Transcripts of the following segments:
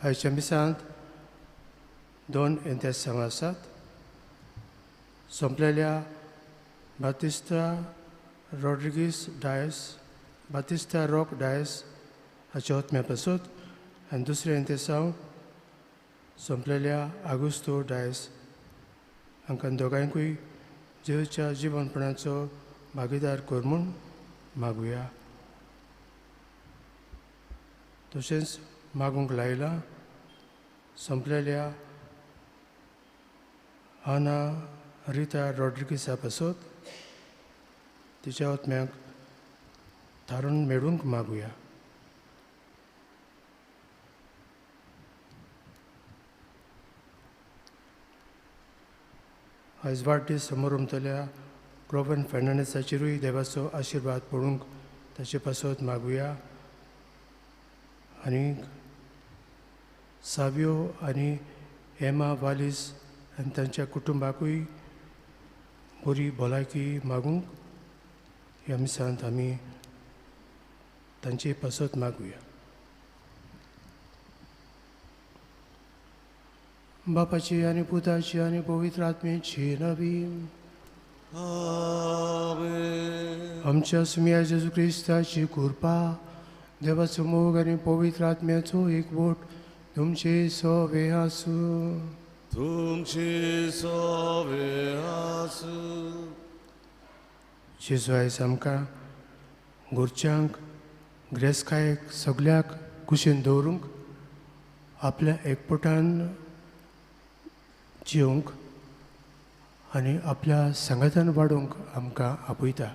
आयच्या मिसांत दोन इंतेसांव आसात. सोंपलेल्या बातिस्ता रॉड्रिगीस डायस, बातिस्ता रॉक डायस हाच्या आत्म्या पासत आनी दुसरें इंतेसांव सोंपलेल्या आगुस्तो डायस हांकां दोगांयकूय जेजूच्या जिवनपणाचो भागीदार कर म्हूण मागुया. तशेंच मागूंक लायलां सोंपलेल्या आना रिता रॉड्रिगीसा पासत तिच्या आत्म्याक थारून मेळूंक मागुया. आयज वाडदीस समोर उमतल्या क्रोवन फेर्नांडीसाचेरूय देवाचो आशिर्वाद पडूंक ताचे पासत मागुया. आनी सावियो आनी हेमा वालीस आनी तांच्या कुटुंबाकूय बरी भलायकी मागूंक ह्या मिसांत आमी तांचे पासत मागुया. बापाची आनी पुताची आनी पवित्र आत्म्याची नवी आमच्या सुम्या जेजू क्रिस्ताची कृपा, देवाचो मोग आनी पवित्र आत्म्याचो एकवट तुमचे सवे आसूं. तुमचे सवे आसूं. जेजू आयज आमकां घरच्यांक ग्रेसकायेक सगळ्याक कुशीन दवरूंक, आपल्या एकपटान जिवंक आनी आपल्या सांगातान वाडोवंक आमकां आपयता.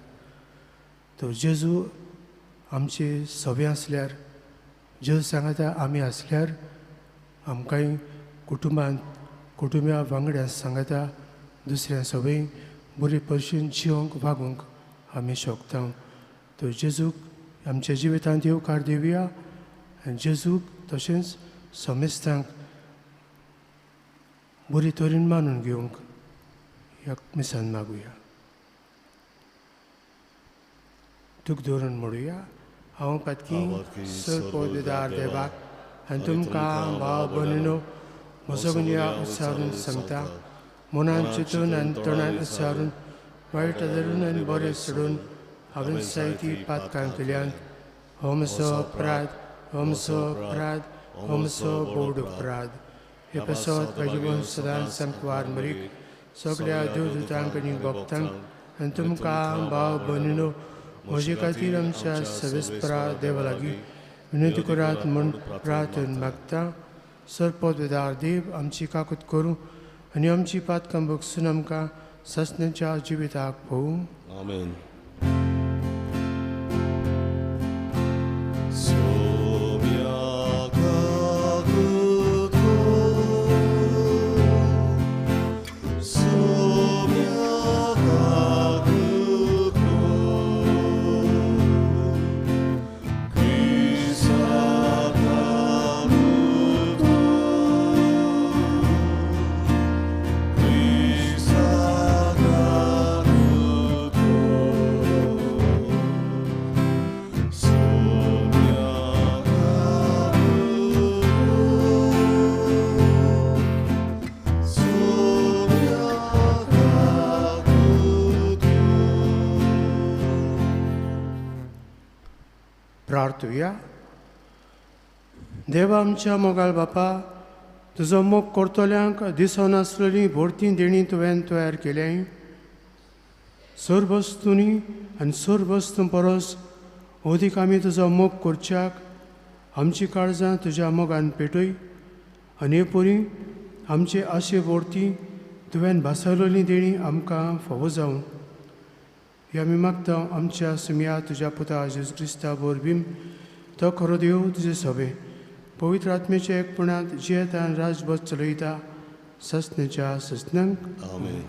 तर जेजू आमचे सवे आसल्यार, जेजू सांगाता आमी आसल्यार आमकांय कुटुंबांत कुटुंबा वांगड्या सांगाता दुसऱ्या सवय बरी भशेन जिवंक वागूंक आमी शकता. तर जेजूक आमच्या जिवितांत येवकार दिवया आनी जेजूक तशेंच समेस्तांक बरी तरेन मानून घेवंक ह्या मिसान मागुया. तुक धरून म्हणुया, हांव पातकी सरपोदार देवाक आनी तुमकां भाव भयणीनो म्हजो गुन्या उच्चारून सांगता, मनान चिंतून आनी तोंडान उच्चारून वायट धरून आनी बरें सोडून हांवें जायतीं पातकां केल्यात. हो म्हजो अपराध, हो म्हजो अपराध, हो म्हजो बोड अपराध. हे पासत म्हजें सदांच सांकवार मरीक सगळ्या देवदूतांक आनी भक्तांक आनी तुमकां भाव भयणीनो म्हजे खातीर आमच्या सवेस्परा देवा लागीं विनंती करात म्हूण प्रार्थन मागता. सरपोतदार देव आमची काकूत करूं आनी आमची पातकां बगसून आमकां सासणाच्या जिविताक पोवूं. आमेन. प्रार्थुया. देवा आमच्या मोगाळ बापा, तुजो मोग करतल्यांक दिसनासलेली भरती देणी तुवें तयार केल्याय. सर्वस्तुनी आनी सर्वस्तू परस अदीक आमी तुजो मोग करच्याक आमची काळजां तुज्या मोगान पेटय आनी हे परी आमचे आशे भरती तुवें भासवलेली देणी आमकां फावो जावं. हे आमी मागता आमच्या सुमया तुज्या पुता जेजू क्रिस्ता वरवीं, तो खरो देव तुजे सभे पवित्र आत्म्याच्या एकपणांत जियेता आनी राजभर चलयता ससनेच्या ससनांक. आमेन.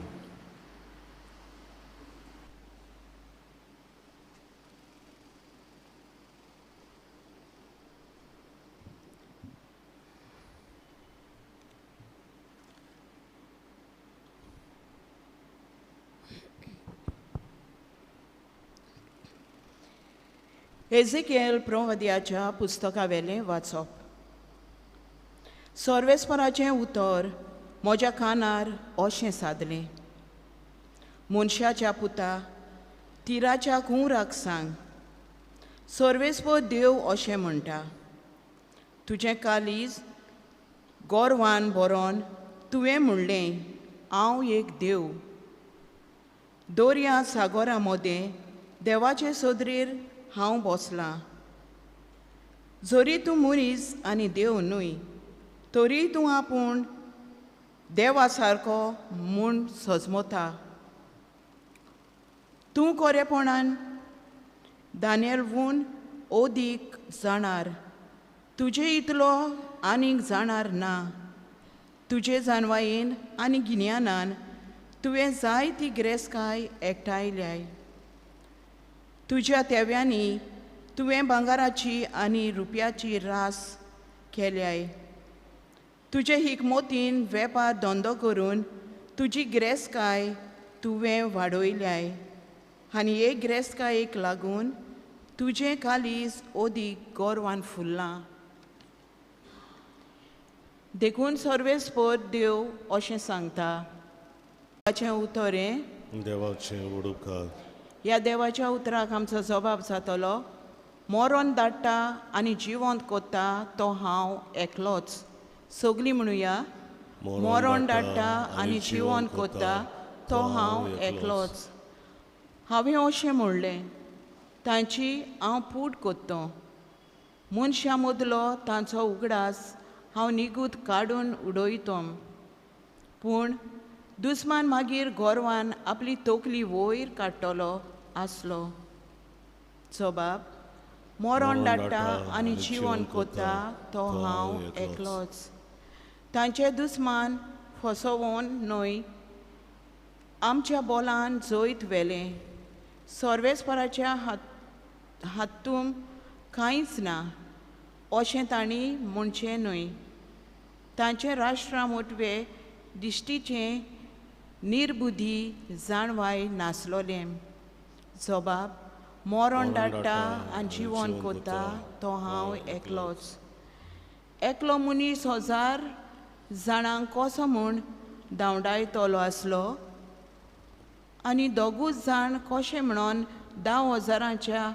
एझेकिएल प्रवाद्याच्या पुस्तकावेलें वाचप. सर्वेस्पराचें उतर म्हज्या कानार अशें सादलें, मनशाच्या पुता, तिराच्या कुंवराक सांग, सर्वेस्पर देव अशें म्हणटा, तुजें कालीज गोरवान बरोवन तुवें म्हणलें, हांव एक देव. दर्या सागोरा मदें देवाचे सोदरेर हांव बसलां. जरी तूं मनीस आनी देव न्हय, तरी तूं आपूण देवा सारको म्हूण सजमता. तूं खरेपणान दानेलवून ओदीक जाणार, तुजे इतलो आनीक जाणार ना. तुजे जानवायेन आनी गिन्यानान तुवें जाय ती गिरेस्तकाय एकठांयल्याय. तुज्या तेव्यांनी तुवें भांगराची आनी रुपयाची रास केल्याय. तुजे हिकमतीन वेपार धंदो करून तुजी गिरेस्तकाय तुवें वाडयल्याय आनी हे गिरेस्तकायेक लागून तुजें कालीज ओदीक गोरवान फुल्लां. देखून सर्वेस्पर देव अशें सांगता, देवाचें उतर हें देवाचें उडुपकार. ह्या देवाच्या उतराक आमचो जबाब जातलो, मरोन धाडटा आनी जिवंत कोत्ता तो हांव एकलोच. सगलीं म्हणुया, मरोन धाडटा आनी जिवंत कोत्ता तो हांव एकलोच. हांवें अशें म्हणलें, तांची हांव पूट कोत्तो, मनशां मदलो तांचो उगडास हांव निगूत काडून उडयतो. पूण दुस्मान मागीर गोरवान आपली तकली वयर काडटलो आसलो. जबाब, मरोन धाडटा आनी जिवन कोत्ता तो हांव एकलोच. तांचे दुस्मान फसोवन न्हय आमच्या बोलान जैत व्हेलें. सर्वेस्पराच्या हातूंत कांयच ना अशें तांणी म्हणचें न्हय. तांचे राष्ट्रा मोटवे दिश्टीचें निर्बुद्धी जाणवाय नासलोलें. जबाब, मरोन धाडटा आनी जिवन कोत्ता तो हांव एकलोच. एकलो मनीस 1000 जाणांक कसो म्हूण धांवडायतलो आसलो आनी दोगूच जाण कशें म्हणून 10,000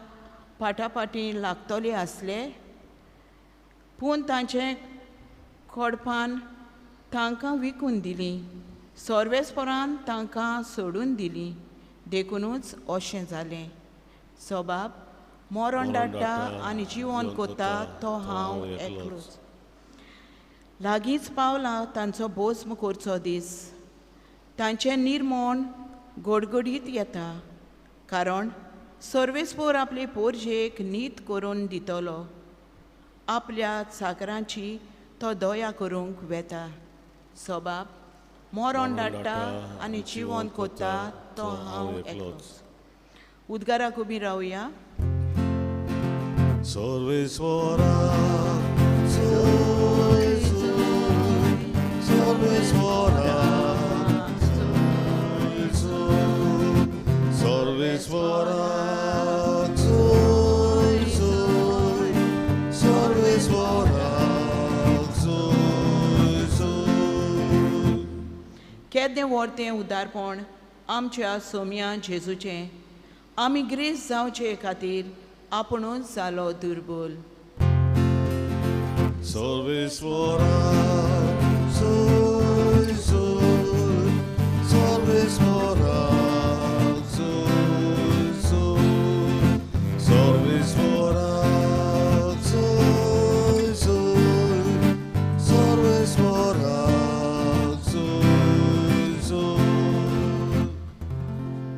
फाटाफाटी लागतले आसले. पूण तांचें खोडपान तांकां विकून दिलीं, सर्वेस्परान तांकां सोडून दिलीं, देखुनूच अशें जालें. जबाब, मरोन धाडटा आनी जिवन कोत्ता तो हांव एकलोच. लागींच पावला तांचो भस्म करचो दीस, तांचें निर्मोण गोडगोडीत येता, कारण सर्वेस्पर आपले पोरजेक नीत करून दितलो, आपल्या चाकरांची तो दया करूंक वेता. जबाब, मरोन धाडटा आनी जिवन कोत्ता तो हांव एकलोच. उद्गाराक उबी रावया. सर्वेस्पराक जोय जोय, सर्वेस्पराक जोय जोय, सर्वेस्पराक जोय जोय, सर्वेस्पराक जोय जोय. केदें व्हड उदारपण आमच्या सोम्या जेजूचें, आमी ग्रेस जावचे खातीर आपुणूच जालो दुर्बल.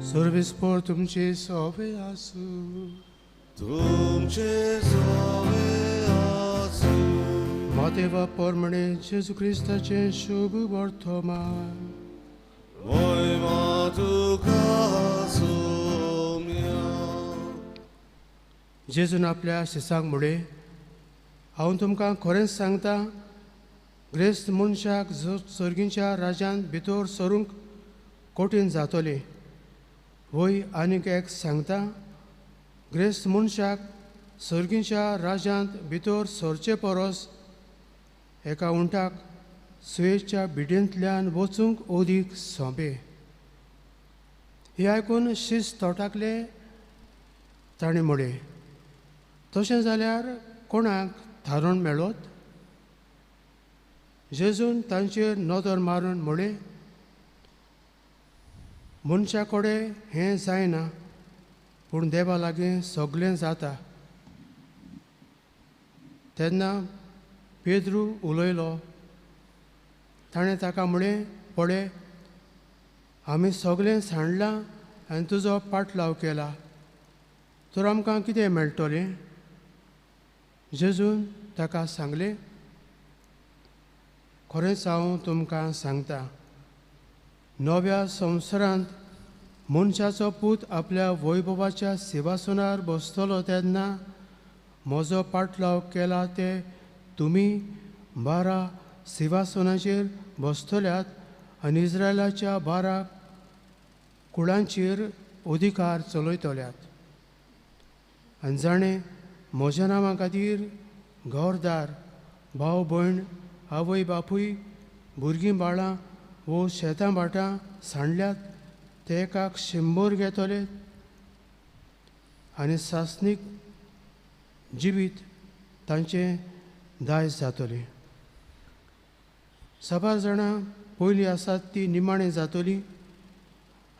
सर्वेस्पोर तुमचे सोवे आसूं. तुमचे सोवे आसूं. मातेवा परमणे जेजू क्रिस्ताचें शुभ वर्तमान. महिमा तुका सोम्या. जेजून आपल्या शिसांक म्हणलें, हांव तुमकां खरेंच सांगता, ग्रेस्त मनशाक सर्गीच्या राज्यांत भितर सरूंक कठीण जातलें. वय आनीक एक सांगता, ग्रेस्त मनशाक सर्गीच्या राज्यांत भितर सरचे परस एका उंटाक सुयेच्या बिडेंतल्यान वचूंक अदीक सोंपें. हें आयकून शिस्त तोटाकले. ताणें म्हणलें, तशें जाल्यार कोणाक थारोवन मेळत? जेजून तांचेर नदर मारून म्हणलें, मनशा कडेन हें जायना, पूण देवा लागीं सगळें जाता. तेन्ना पेद्रू उलयलो. ताणें ताका म्हणलें, पळय, आमी सगळें सांडलां आनी तुजो पाटलाव केला, तर आमकां कितें मेळटलें? जेजून ताका सांगलें, खरेंच हांव तुमकां सांगता, नव्या संवसारांत मनशाचो पूत आपल्या वैभवाच्या सिंहासनार बसतलो तेन्ना म्हजो पाटलाव केला ते तुमी 12 सिंहासनाचेर बसतल्यात आनी इस्रायलाच्या 12 कुळांचेर अधिकार चलयतल्यात. आनी जाणें म्हज्या नांवा खातीर घरदार, भाव भयण, आवय बापूय, भुरगीं बाळां वो शेतां भाटां सांडल्यात ते एकाक 100 घेतले आनी सासणीक जिवीत तांचें दायज जातलें. साबार जाणां पयलीं आसात ती निमाणें जातली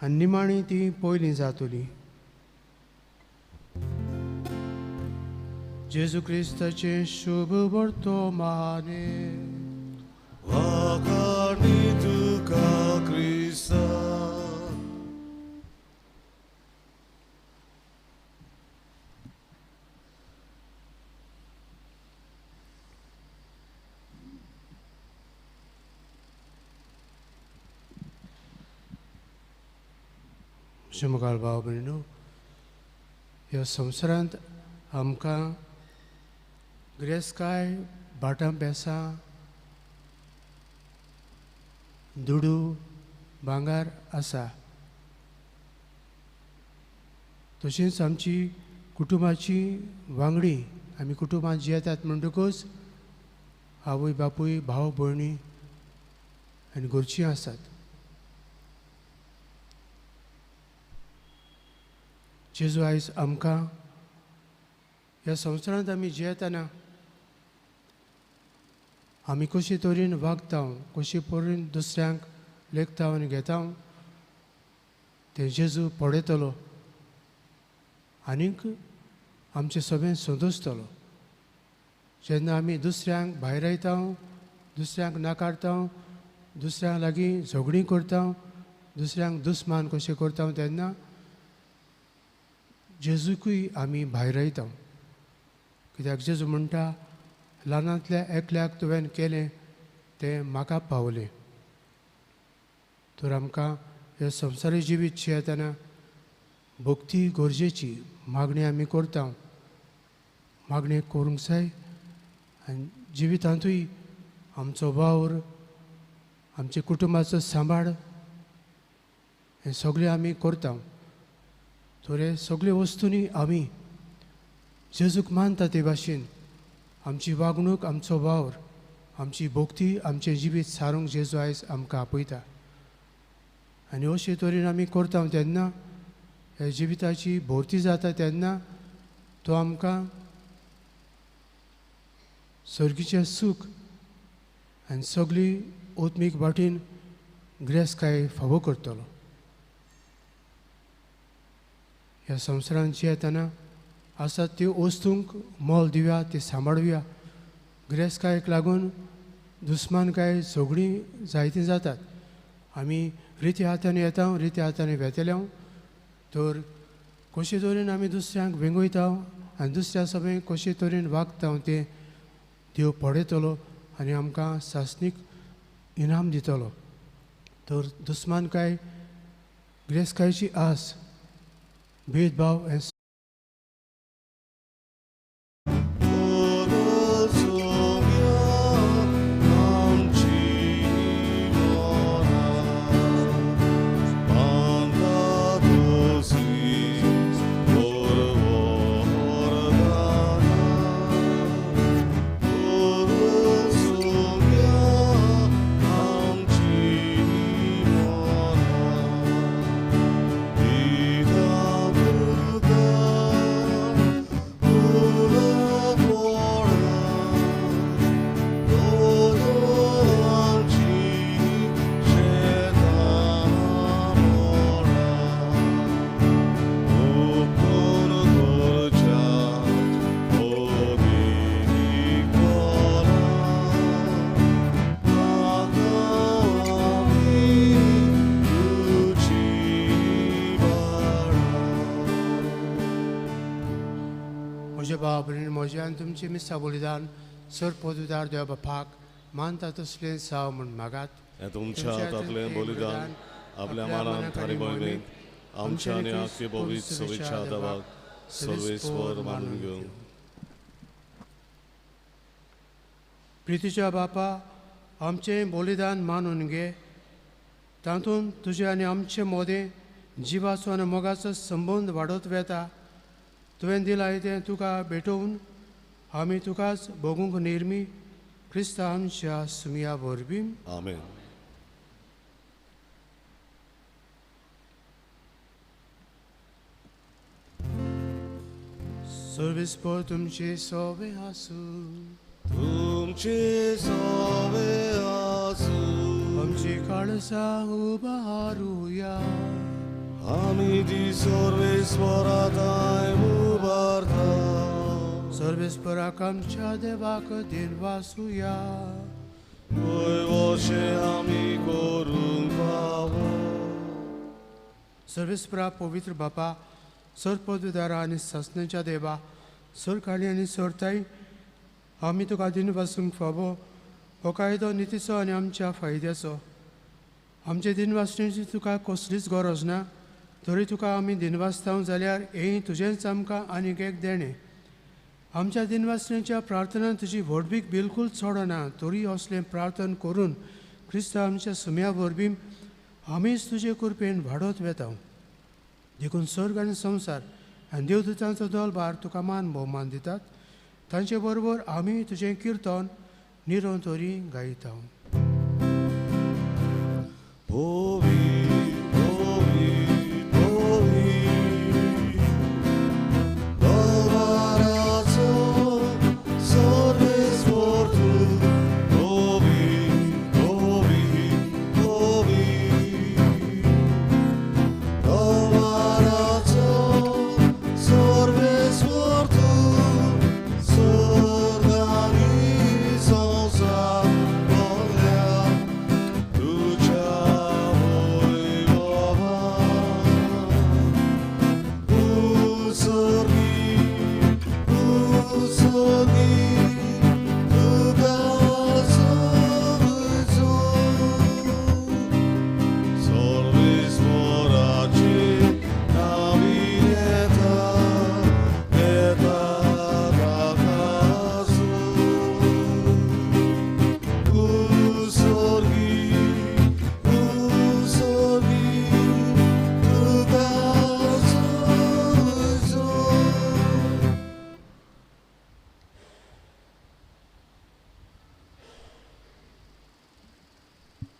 आनी निमाणी ती पयलीं जातली. जेजू क्रिस्ताचें शुभ वर्तमाने. वाखाणी तुका क्रिस्ता. मुखार भाव भयणीनो, ह्या संवसारांत आमकां गिरेस्तकाय, भाटां बेसां, दुडू भांगर आसा. तशेंच आमची कुटुंबाची वांगडी, आमी कुटुंबांत जियेतात म्हणटकूच आवय बापूय, भाव भयणी आनी घरचीं आसात. जेजू आयज आमकां ह्या संवसारांत आमी जियेतना आमी कशे तरेन वागता, कशे तरेन दुसऱ्यांक लेखता आनी घेता तें जेजू पळयतलो आनीक आमचें सगळें संतोशतलो. जेन्ना आमी दुसऱ्यांक भायरायता, दुसऱ्यांक नाकारता, दुसऱ्यां लागीं झगडीं करता, दुसऱ्यांक दुस्मान कशें करता तेन्ना जेजूकूय आमी भायरायता. कित्याक जेजू म्हणटा, ल्हानांतल्या एकल्याक तुवें केलें तें म्हाका पावलें. तर आमकां हे संवसारी जिवीत जियेतना भक्ती गरजेची मागणी आमी करता, मागणी करूंक जाय आनी जिवितांतूय आमचो वावर, आमच्या कुटुंबाचो सांबाळ हें सगळें आमी करता. तर हे सगळे वस्तूंनी आमी जेजूक मानता ते भाशेन आमची वागणूक, आमचो वावर, आमची भक्ती, आमचें जिवीत सारूंक जेजू आयज आमकां आपयता. आनी अशे तरेन आमी करता तेन्ना ह्या जिविताची भरती जाता तेन्ना तो आमकां सर्गीचें सूख आनी सगळी आत्मीक वाटेन गिरेस्तकाय फावो करतलो. ह्या संवसारांत जियेतना आसा त्यो वस्तूंक मोल दिवया, ती सांबाळुया. गिरेस्तकायेक लागून दुस्मानकाय सगळीं जायतीं जातात. आमी रित्या हातांनी येता, रित्या हातांनी वेतले, तर कशे तरेन आमी दुसऱ्यांक वेंगयता आनी दुसऱ्या सगळें कशे तरेन वागता तें देव पळयतलो आनी आमकां सासणीक इनाम दितलो. तर दुस्मानकाय, गिरेस्तकायेची आस, भेदभाव हें म्हजें आनी तुमचें मिसा बलिदान सर पदवीदार देवा बापाक मानता तसलें जावं म्हूण मागात. तुमच्या हातांतलें बलिदान आपल्या मानान थारी मोहिमेंत आमच्या आनी आख्खे पवित्र सवेच्या देवाक सर्वेस्वर मानून घेवं. प्रितीच्या बापा, आमचें बलिदान मानून घे, तातूंत तुजें आनी आमचे मोदें जिवाचो आनी मोगाचो संबंद वाडत वेता. तुवें दिलां तें तुका भेटोवन आमी तुकाच भोगूंक निर्मी क्रिस्ता आमच्या सुमया वरवीं. आमेन. सर्वेस्पर तुमचे सोवे आसूं. तुमचे सोवे आसूं. आमची काळसा उबारुया. आमी ती सर्वेस्पराताय उबारता. सर्वेस्पराक आमच्या देवाक दिनवासुया. वय वशें आमी करूंक फावो. सर्वेस्परा पवित्र बापा, सर पदवीदारा आनी सासणाच्या देवा, सरकाळी आनी सरताय, आमी तुका दिनवासूंक फावो हो कायदो नितीचो आनी आमच्या फायद्याचो. आमचे दिनवासणेची तुका कसलीच गरज ना, तरी तुका आमी दिनवासता जाल्यार हें तुजेंच आमकां आनीक एक देणें. आमच्या दिनवासणेच्या प्रार्थनान तुजी व्हडवीक बिलकूल चडना, तरी असलें प्रार्थना करून क्रिस्ता आमच्या सुम्या वरवीं आमीच तुजे कृपेन वाडत वेता. देखून स्वर्ग आनी संवसार आनी देवदूतांचो दलभार तुका मान भोवमान दितात. तांचे बरोबर आमी तुजें किर्तन निरंतरी गायता.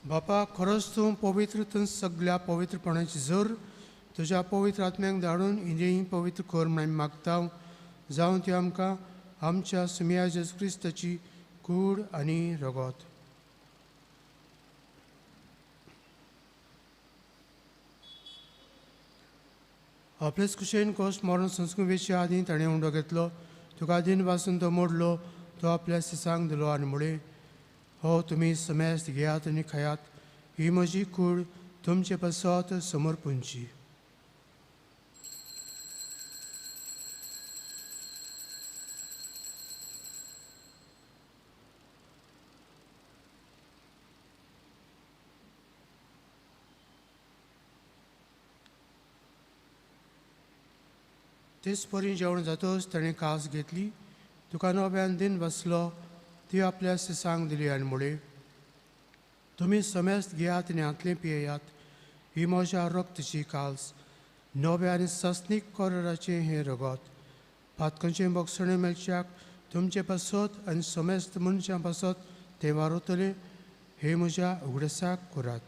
बापा, खरोच तूं पवित्र, तूं सगळ्या पवित्रपणाची जर तुज्या पवित्र आत्म्याक धाडून इंद्रिय पवित्र कर म्हण आमी मागता, जावन ती आमकां आमच्या सुम्या जेजू क्रिस्ताची कूड आनी रगत. आपलेच कुशेन कोश मरण संस्कृत वेच्या आदीं ताणें उंडो घेतलो, तुका दिन वासून तो मोडलो, तो आपल्या सिसांक दिलो आनी म्हळें, हो तुमी समेस्त घेयात आनी खायात, ही म्हजी कूड तुमचे पासत समर्पूंची. तेच परी जेवण जातच ताणें कास घेतली, तुका नव्यान दिन बसलो, ती आपल्या सिसांक दिली आनी म्हळें, तुमी समेस्त घेयात आनी हांतलें पियेयात, ही म्हज्या रक्तची काल्स, नव्या आनी सस्नीक कराराचें हें रगत, पातकांचें बक्षणें मेळच्याक तुमचे पासत आनी समेस्त मनशां पासत तें वारवतलें, हें म्हज्या उगडसाक करात.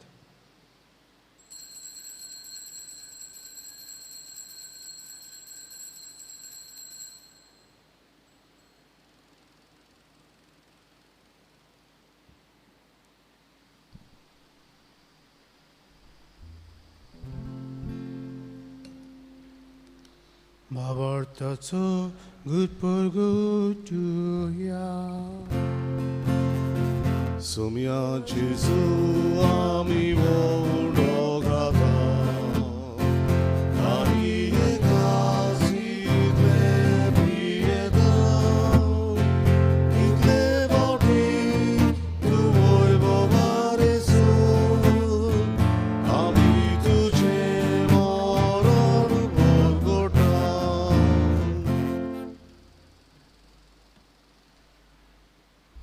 भावार्थाचो गुटपुरगुटुया. सुम्या जेजू आमी उंडो खाता, आनी एकाच इतले पियेता, इतले फावटी तूं वैभवारेसो, आमी तुजें मरण भोगोटा.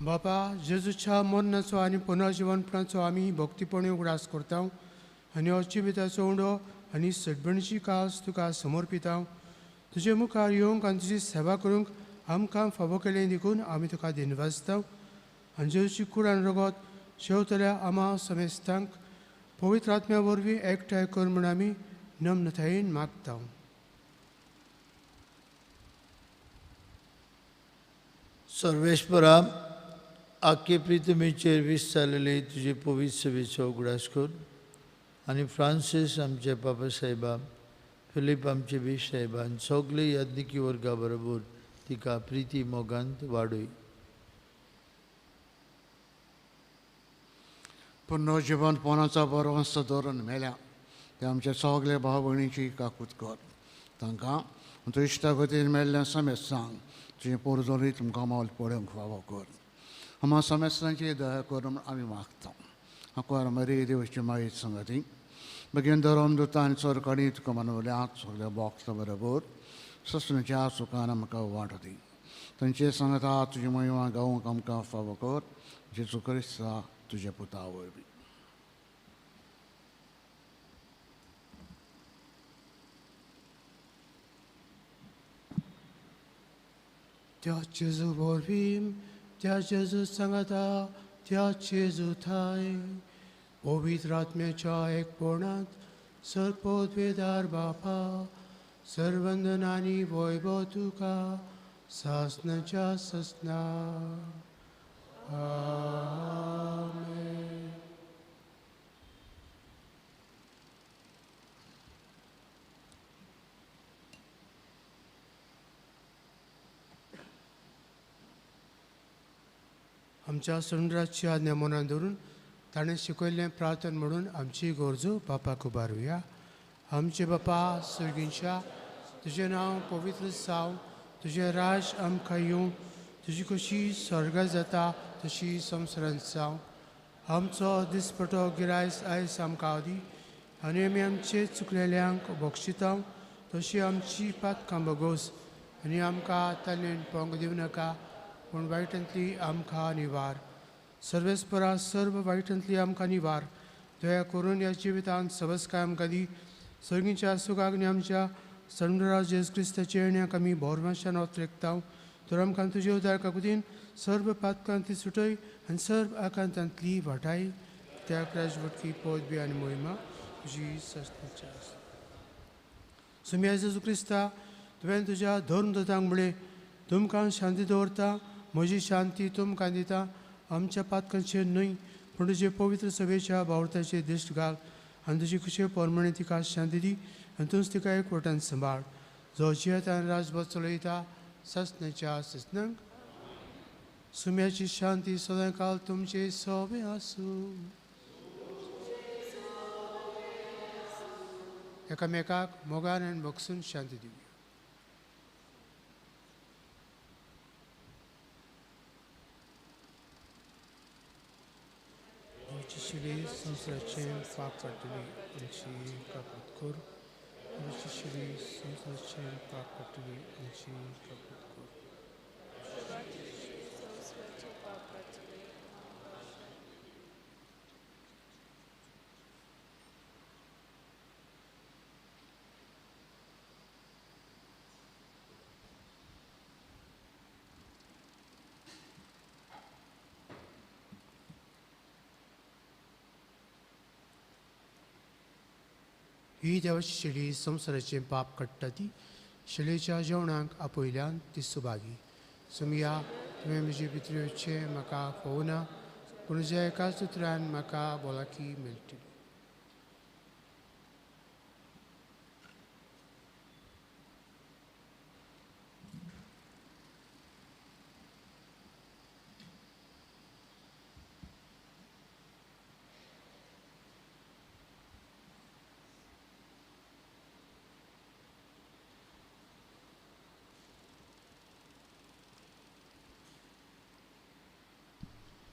बापा, जेजूच्या मरणाचो आनी पुनर्जिवनपणाचो आमी भक्तीपणी उगडास करता आनी हो जिविताचो उंडो आनी सडबणची कास तुका समर्पिता. तुजे मुखार येवंक आनी तुजी सेवा करूंक आमकां फावो केलें देखून आमी तुका दिनवासता. आनी जेजूची कूड आनी रगत शेवतल्या आमा समेस्तांक पवित्र आत्म्या वरवीं एकठांय कर म्हूण आमी नम्रतायेन मागता. सर्वेश्वरा, आख्खे प्रितमीचेर वीस जालेले तुजे पवित्र सेवेचो उगडास कर आनी फ्रांसीस आमचे पापा साहेबा, फिलीप आमचे बीश साहेबा आनी सगळे याज्ञिकी वर्गा बरोबर तिका प्रिती मोगांत वाडय. पुनर्जिवनपणाचो बरोवंस धरून मेल्या ते आमचे सगळे भाव भयणीची काकूत कर, तांकां तुज्या इश्टागतीन मेल्ल्या समेस्तांक तुजें पोरजोली तुमकां मावल पळोवंक फावो कर. आमा समेस्तांची दया कर म्हूण आमी मागता. आंकवार मरी देवची मायेत संगती बेगीन धरम दुता आनी सरकारी तुका मनवल्या सगल्या बॉक्सा बरोबर ससणच्या सुखान आमकां वाट दी. तांचे सांगता तुजी महिमा गावंक आमकां फावो कर, जेजू क्रिस्ता तुज्या पुता वरवीं. त्या जेजू वरवीं, त्या जेजू सांगता, त्या जेजू थाय पवित्र आत्म्याच्या एकपणांत सर्पोद्वेदार बापा, सर्वंदनानी वैभव तुका सासनाच्या ससना. आमेन. आमच्या सुंदराची आज्ञा मनान धरून ताणें शिकयल्लें प्रार्थन म्हणून आमची गरजो बापाक उबारुया. आमचे बापा सर्गींच्या, तुजें नांव पवित्र जावं, तुजें राज आमकां येवं, तुजी कशी स्वर्गात जाता तशी संवसारांत जावं. आमचो दिसपटो गिरायस आयज आमकां दी आनी आमी आमचे चुकलेल्यांक बक्षिता तशी आमची पातकां बगोस आनी आमकां तालेन पळोवंक दिवं नाका, पूण वायटांतली आमकां निवार. सर्वेस्परा सर्व वायटांतली आमकां निवार. दया करून ह्या जिवितांत सवस्काय आमकां दी. सर्गीच्या सुखाक आनी आमच्या सर्वराज जेजू क्रिस्ताच्या येण्याक आमी भोरमाशान ओतरेकता. तर आमकां तुजे उदार काकुतीन सर्व पातकांतली सुटय आनी सर्व आकांतांतली वाटाय. त्या राजवटकी पदवी आनी मोहिमा तुजी सस्तीची आसा. सुम्या जेजू क्रिस्ता, तुवें तुज्या धर्मदूतांक म्हळें, तुमकां शांती दवरता, म्हजी शांती तुमकां दिता. आमच्या पातकांचेर न्हय पूण तुजे पवित्र सभेच्या बावळताचेर दिश्ट घाल आनी तुजी खुशे प्रमाणे तिका शांती दी आनी तूंच तिका एकवटान सांबाळ, जो जियेता आनी राजभर चलयता ससनाच्या ससनांक. सुम्याची शांती सदांकाल तुमचे सोबे आसूं. एकामेकाक मोगान आनी भोगसून शांती दिवया. शिली संवसाराचें पाप काडटली आमची काकूत कर. शिली संवसाराचें पाप काडटली आमची काकूत कर. ही देवाची शेळी संवसाराचें पाप काडटा ती शेळीच्या जेवणाक आपयल्यान ती सुभागी. सुमया, तुवें म्हजे भितर येवचें म्हाका पळोवना, पूण ज्या एकाच उतरान म्हाका भलायकी मेळटली.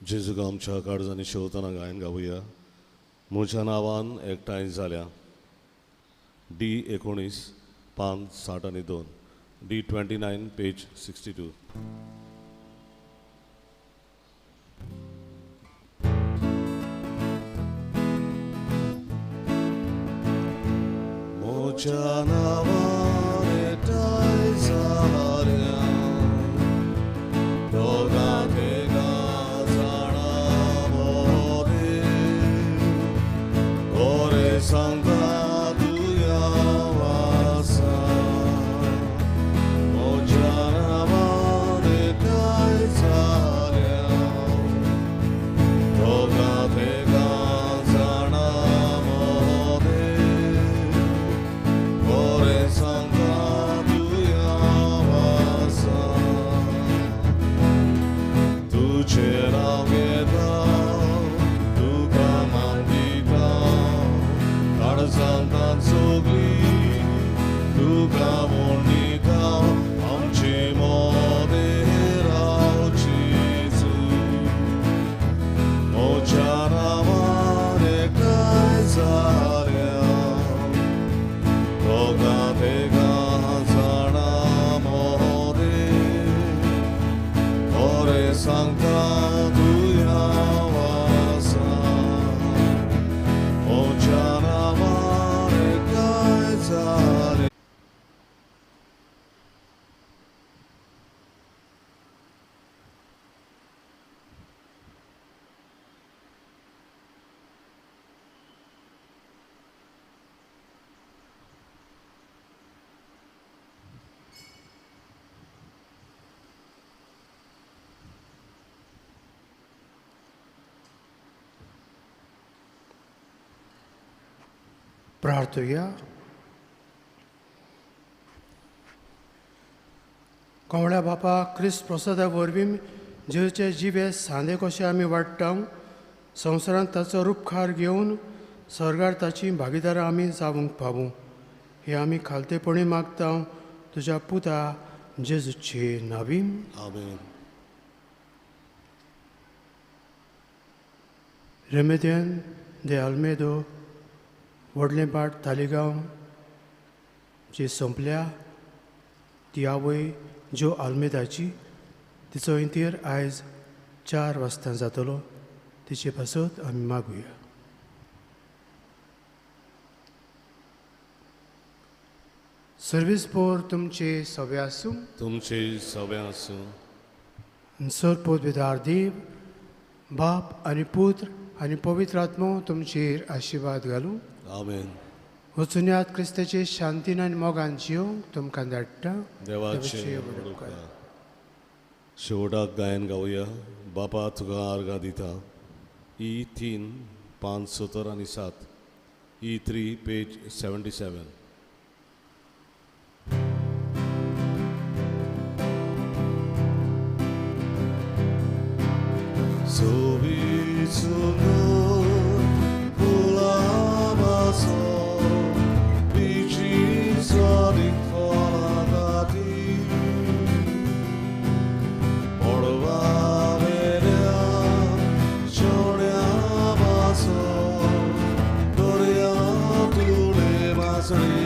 जेजूक आमच्या काळजांनी शेवतना गायन गावया. म्हज्या नांवान एकठांय जाल्या. डी 19 पान 62, डी 29 पेज 62. म्हज्या नांवान एकठांय जाल्या दोगां तेगां जाणां मोरे कोरे सांगता तुया वासा. म्हज्या नांवान एकठांय जाल्या दोगां तेगां जाणां मोरे कोरे सांगता तुया वासा. तुझे नांव घेता तुका मान दिता काळजांत सगळी तुका म्हूण दिता. आमचे मोदें रावची म्हज्या नांवान एकठांय जाल्या दोगां तेगां जाणां मोरे कोरे सांगता तुया वासा. म्हज्या नांवान एकठांय जाल्या. प्रार्थुया. कोवळ्या बापा, क्रिस्त प्रसादा वरवीं जेजूचे जिवे सांदे कशे आमी वाडटा, संवसारांत ताचो रुपखार घेवन स्वर्गार ताची भागीदारां आमी जावंक पावूं, हे आमी खालतेपणी मागता तुज्या पुता जेजूचे नावीन. आमेन. रेमेदियन दे आल्मेदो व्हडलें पाट तालिगांव जी सोंपल्या ती आवय ज्यो आल्मेदाची, तिचो इंतेर आयज 4 वाजता जातलो. तिचे पासत आमी मागुया. सर्वीस पोर तुमचे सवे आसूं. तुमचे सवे आसूं. सर पोतवेदार देव बाप आनी पुत्र आनी पवित्र आत्मो तुमचेर आशिर्वाद घालूं. आमेन. वचुनयात क्रिस्ताचे शांतीन आनी मोगान जिवंक तुमकां धाडटा. देवाचे उपकार. शेवटाक गायन गावया. बापा तुका आर्गां दिता. ई 3 5 70 आनी 7. ई 3 पेज 77. सोबीत सुंदर फुलां बिची स्वादीक फळां गाती पडवा वेल्या शेवण्या बासो दर्या तुले मासळी.